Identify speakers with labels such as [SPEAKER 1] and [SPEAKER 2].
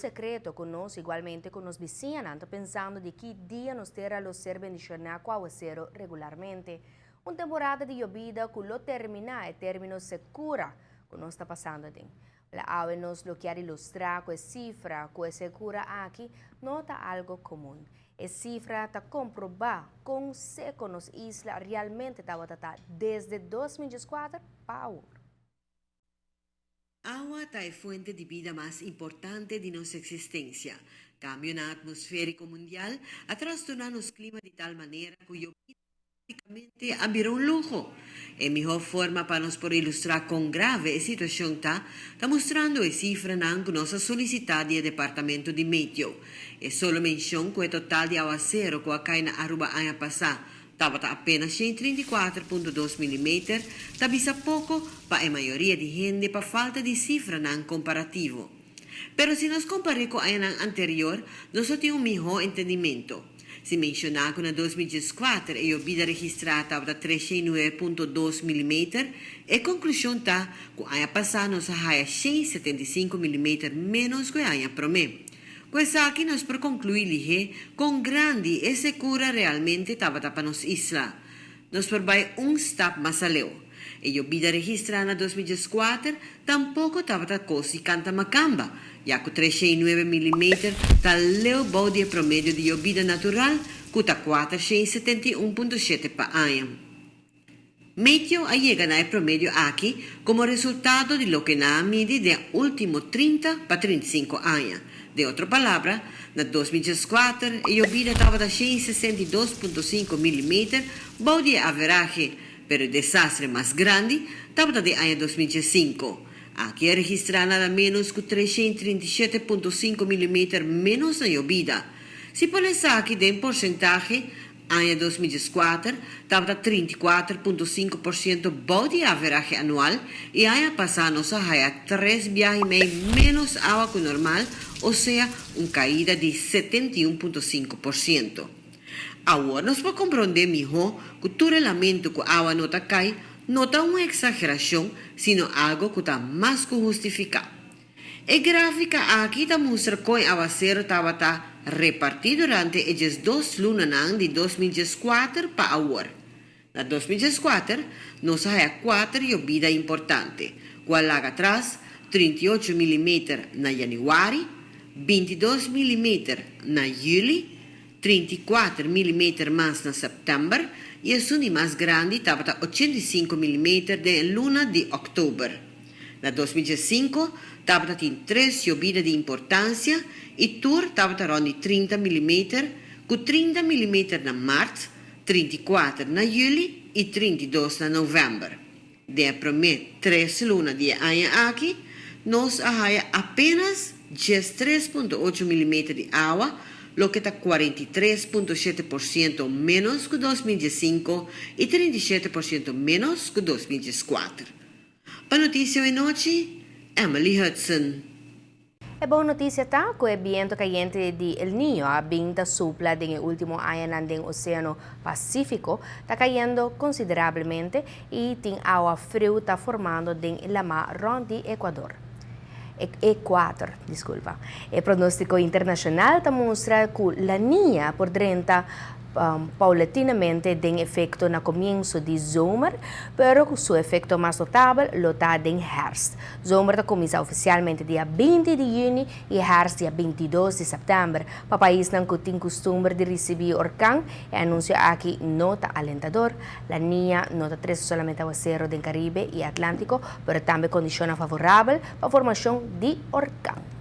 [SPEAKER 1] sekreto ku nos, igualmente ku nos bisiñanan, ta pensando di ki dia nos tera lo ser bendishoná ku awaseru regularmente. Un temporada di yobida ku lo terminá e término sekura ku nos ta pasando aden. Wèl awe nos lo kier ilustrá ku e sifra ku e sekura aki no ta algo komun. E sifra ta komprobá kon seko nos isla realmente tabata ta desde 2014 pa awor.
[SPEAKER 2] Awa ta e fuente di bida mas importante di nos existencia. Cambionan atmosferico mundial a trastorna nos clima di tal manera cu yobida practicamente a bira un luho. E miho forma pa nos por ilustra con grave e situacion ta, ta mustrando e cifranan cu nos a solicita di e Departamento di Meteo. E solo mencion cu e total di awacero cu a cay na Aruba aña pasa tabata apenas 134.2 milimeter, ta bisa poco pa e mayoria di hende pa falta di cifranan comparativo. Pero si nos compare cu añanan anterior, nos lo tin un miho entendimento. Si menciona cu na 2014 e yobida registra tabata 309.2 milimeter, e conclusion ta cu aña pasa nos a haya 175 milimeter menos cu e aña prome. Cu esaki nos por conclui lihe con grandi e secura realmente tabata pa nos isla. Nos por bay un stap mas aleu. E yobida registra na 2014 tampoco tabata cos di canta macamba, ya cu 309 milimeter ta leu bou di e promedio di yobida natural cu ta 471.7 pa aña. Meteo a yega na e promedio aki como resultado di loke nan a midi den ultimo 30 pa 35 aña. Den otro palabra, na 2014 e yobida tabata 162.5 milimeter bou di e averahe, pero e desastre mas grandi tabata di aña 2005. Aki a registra nada menos cu 337.5 milimeter menos na yobida. Si pone esaki den porcentahe, aña 2014 tabata 34.5% bou di averahe anual y aña pasa nos a haya 3,5 menos awa cu normal, o sea, un caida di 71.5%. Awor nos por comprende miho cu tur lamento cu awa no ta cay no ta un exageracion, sino algo cu ta mas cu hustifica. E grafica aki ta mustra con awacero tabata reparti durante e 12 lunanan di 2014 pa awor. Na 2014, nos a haya cuater yobida importante, cu a laga atras 38 mm na januari, 22 mm na juli, 34 mm mas na september y esun di mas grandi tabata 85 mm den luna di october. Na 2015, tabata tin tres yobida di importancia y tur tabata rond di 30 mm, cu 30 mm na maart, 34 na juli y 32 na november. Den prome tres luna di aña aki, nos a haya apenas 3.8 mm di awa, loke ta 43.7% menos cu 2015 y 37% menos cu 2014. Pa Noticia Anochi, Emily Hudson.
[SPEAKER 1] E bon noticia ta cu e biento cayente di El Niño a bin ta supla den ultimo aña den Oceano Pacifico ta cayendo considerablemente y tin awa friu ta formando den lama rond di Ecuador. Ecuador, disculpa. E pronostico internacional ta mustra cu La Niña por drenta paulatinamente den efecto na comienso di zomer, pero su efecto mas notable lo ta den herfst. Zomer ta cuminsa oficialmente dia 20 di juni y herfst dia 22 di september. Pa paisnan cu tin custumber di ricibi orkan, e anuncio aki no ta alentador. La Niña no ta trece solamente awacero den Caribe y Atlantico, pero tambe condicion favorabel pa formacion di orkan.